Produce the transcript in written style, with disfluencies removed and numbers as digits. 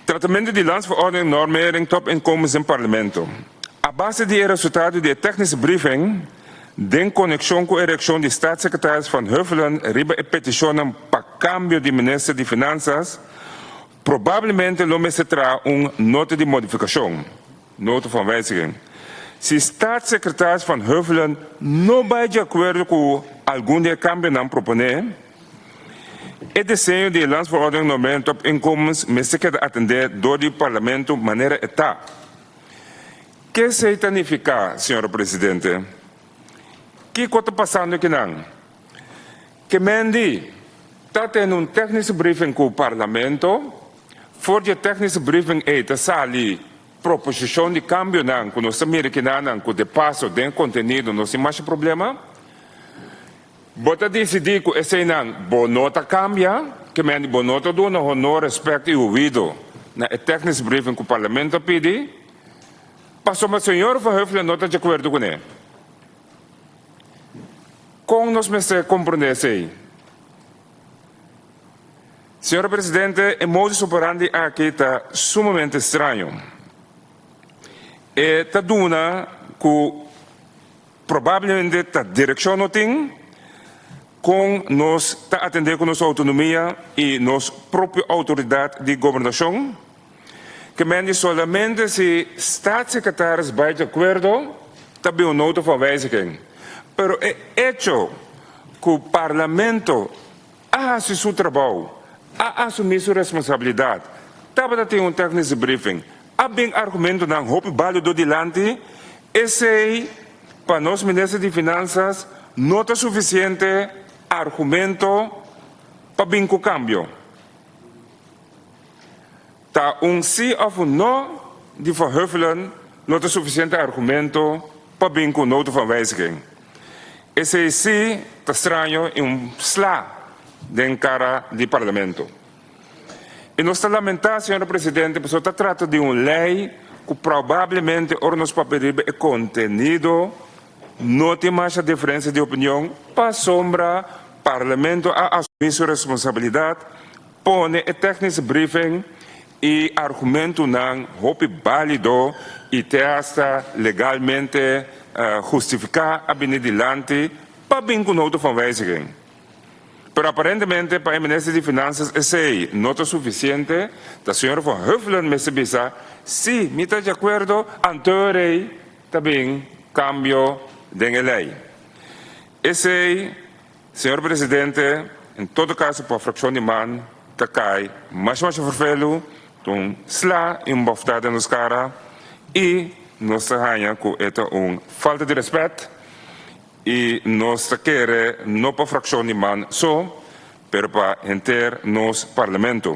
Tratamentu di Landsverordening Normering Topinkomens den Parlamento. A base di e resultado di e technische briefing, den konekshon ku e reakshon di Staatssecretaris Van Huffelen riba e petishonnan pa kambio di Minister di Finansas, probablemente lo mester traha un nota di modifikashon, nota van wijziging. Si Staatssecretaris Van Huffelen no bai di akuerdo ku algun di e kambionan proponé, E diseño di e Landsverordening Normering Topinkomens mester keda atendé dor di Parlamento manera e ta. Ke esei ta nifiká, señora Presidente? Kiko ta pasando akinan? Ke men di ta tene un technische briefing ku Parlamento, for di e technische briefing ei ta sali proposishon di kambionan ku nos ta mira kinanan ku de paso den kontenido no tin masha problema? Bo ta disidí ku eseinan bo no ta kambia, ke men di bo no ta duna honor, respèt i oido na e technische briefing ku Parlamento a pidi, pasobra señor Verheufelen no ta di akuerdo kuné. Kon nos mester komprondé esei? Señor Presidente, e modus operandi aki ta sumamente straño. E ta duna ku. Probablemente ta direkshon no tin kon nos ta atendé ku nos outonomia i nos propio outoridat di gobernashon. Ke men di solamente si Staatssecretaris bai di akuerdo ta bin un nota van wijziging. Pero e echo ku Parlamento a hasi su trabou, a asumí su responsabilidat, tabata tin un technische briefing, a bin argumentonan hopi bálido dilanti, esei pa nos Minister di Finansas no ta sufisiente argumento pa bin ku kambio. Ta un sí òf un no di Van Huffelen no ta sufisiente argumento pa bin ku un nota van wijziging. Esei sí ta straño i un sla den kara di Parlamento. I nos ta lamentá, señora Presidente, pasobra ta trata di un lei ku probablemente ora nos papia riba e kontenido no tin masha diferensia di opinion pasobra Parlamento a asumí su responsabilidat Pone e technische briefing i argumentunan hopi bálido i te hasta legalmente hustifiká a bini dilanti pa bin ku nota van wijziging. Pero aparentemente pa e minister di Finanzas esei no ta sufisiente, ta señor Van Huffelen mester bisa, Sí, mi ta di akuerdo, anto rei ta bin kambio den e lei. Esei. Señor Presidente, en todo caso pa fraccion di man ta cay masha masha vervelu, ta un sla y un bofta den nos cara y nos ta haña cu e ta un falta di respet y nos ta kere no pa fraccion di man so, pero pa henter nos Parlamento.